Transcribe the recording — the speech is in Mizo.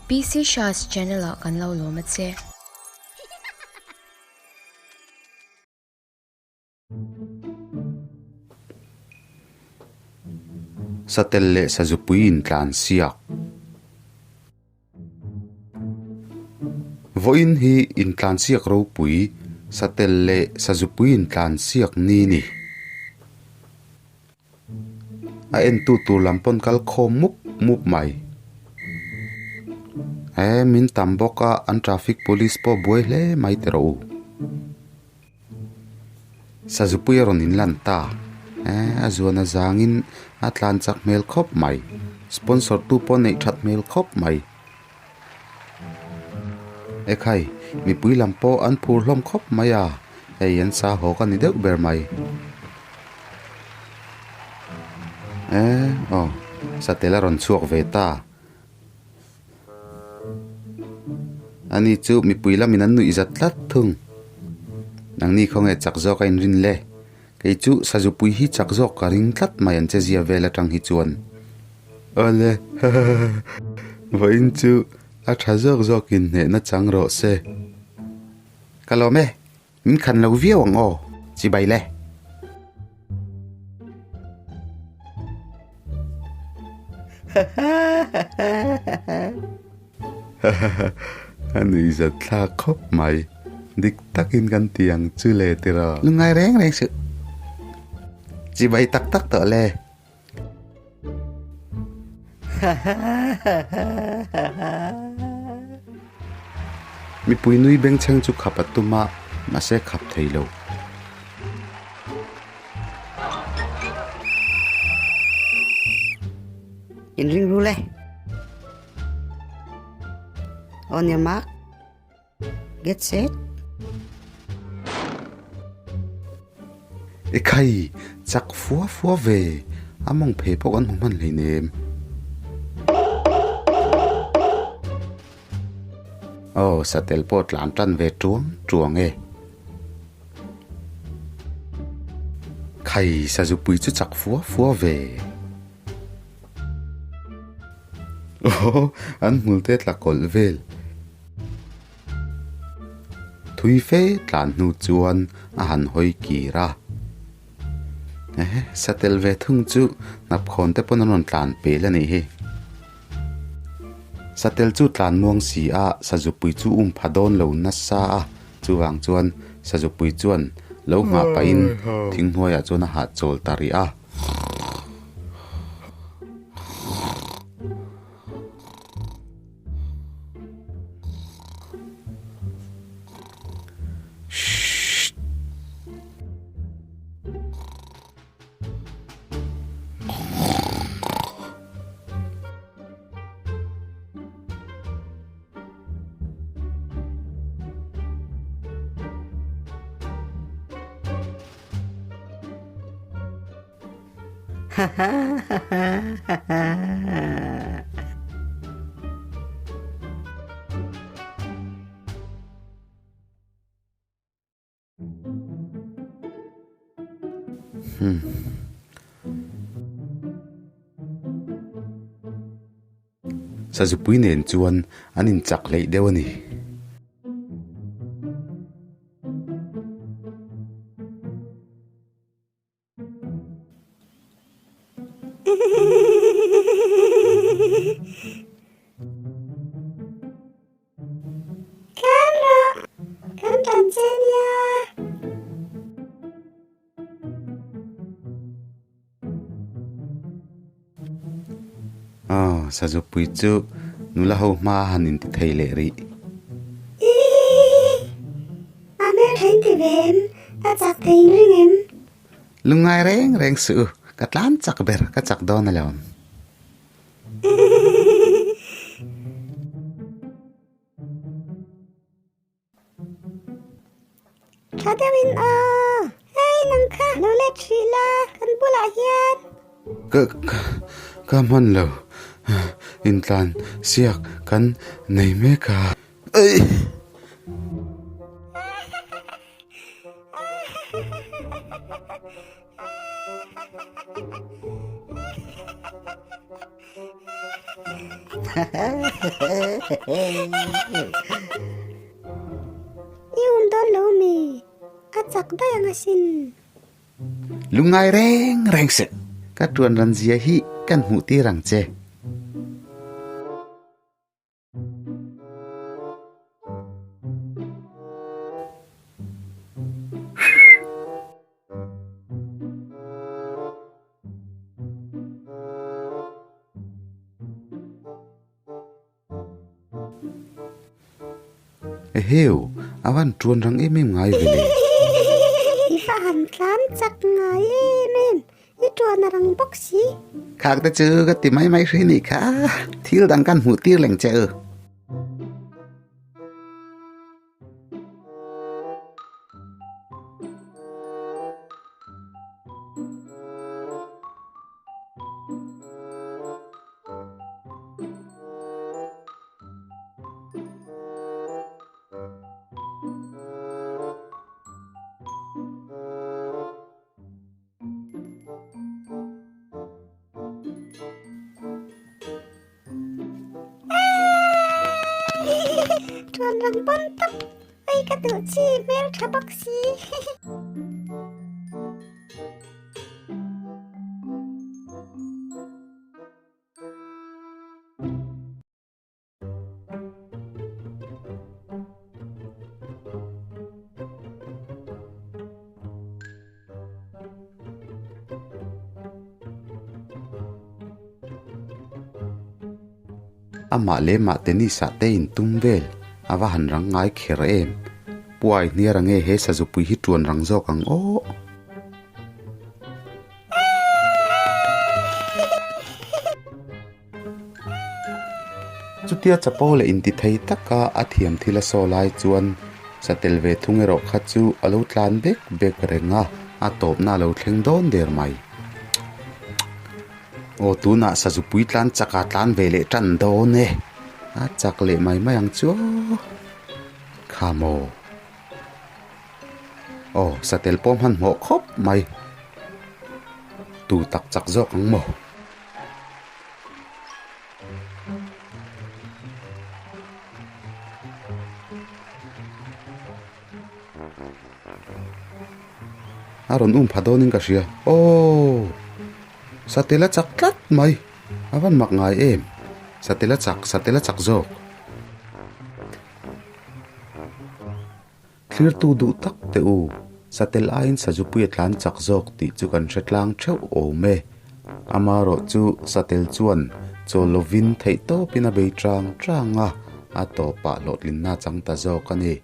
PC Shah's channel ah kan lo lawm a che. Satel leh Sazupui intlan siak. Vawiin hi intlan siak ropui, Satel leh Sazupui intlan siak ni ni. A entu tur lam pawn kal khawm mup mup mai. He min tam bawk a an traffic police pawh buai hle mai ti rawh u. Sazupui a rawn inlan ta. He a zuan a zangin a tlan chak hmel khawp mai. Sponsor tu pawh neih that hmel khawp mai. Ekhai, mipui lam pawh an phur hlawm khawp mai a, hei an sa haw ka ni deuh ber mai. Eh, aw, satel a rawn chhuak ve ta. Ani chu mipui lamin an nuih zat tlat thung. Nangni khawnge chak zawk a inrin le. Kei chu Sazupui hi chak zawk ka ring tlat mai an che zia vel atang hi chuan. Awle, vawiin chu a tha zawk zawkin hnehna chang rawh se. Ka lawm e, min khan lo viau ang aw, chibai le. A nuihzat thlak khawp mai. Dik takin kan ti ang chu le tiraw. Lungngai reng reng suh. Chibai tak tak tawh le. Mipui nui bengchheng chu khap a tum a, mahse khap thei lo. In ring ru le. On your mark. Get set. Ekhai, chak fua fua ve. A mawng phe pawh kan hmu hman hleinem. Aw, satel pawh tlan tan ve tuang tuang e. Khai, sazupui chu chak fua fua ve. Aw, an hmul te tla kawlh vel. Thui fe tlan hnu chuan a han hawi kir a. Ehe, satel ve thung chu hnapkhawn te pawn an rawn tlan pel a nih hi. Satel chu tlan muang si a, sazupui chu um pha dawn lo nasa a, chuvang chuan sazupui chuan lo nghah pahin thing hnuaiah chuan a hahchawl ta rih a. Sazupui nen chuan an inchak hleih deuh a ni. Kan rawh, kan tlan che nia. Aw, Sazupui chu nula ho hma han inti thei leh rih. Ih, a hmel tha inti ve em? A chak thei inring em? Lungngai reng reng suh u, ka tlan chak ber, ka chak dawn alawm. Tha deuhin aw, hei nang kha lo let hrih la kan bulah hian. Ka ka hman lo, intlan siak kan nei mek a. I um dawn lo mi? A chak daih ang asin. Lungngai reng reng se. Ka tuan ran zia hi kan hmuh tir ang che. Eheu, a van tuan rang em em ngai ve le. I va han tlan chak ngai em em, i tuan a rang bawk si. Khak te chu ka ti mai mai hri nih kha, thil dang kan hmuh tir leng che u. Tuan rang pawn tawp oi ka duh chi hmel tha bawk si. Amah leh mah tennis ah te in tum vel a va han rang ngai kher em. Puai hniar ange he sazupui hi tuan rang zawk ang aw. Chutia chapo leh intithei taka a thiam thil a saw lai chuan satel ve thung erawh kha chu a lo tlan bek bek reng a, a tawpna a lo thleng dawn der mai. Aw tunah sazupui tlan chak a tlan ve leh tan dawn e, a chak leh mai mai ang chu aw, kha maw. Aw satel pawh hmanhmawh khawp mai, tu tak chak zawk ang maw. A rawn um pha dawnin ka hria. Aww! Satel a chak tlat mai. A van mak ngai em. Satel a chak, satel a chak zawk. Thlirtu duh tak teh u, satel aiin sazupui a tlan chak zawk tih chu kan hre tlang theuh awm e. Amaherawh chu satel chuan chawl lovin theih tawpin a bei chang chang a, a tawpah hlawhtlinna a chang ta zawk a ni.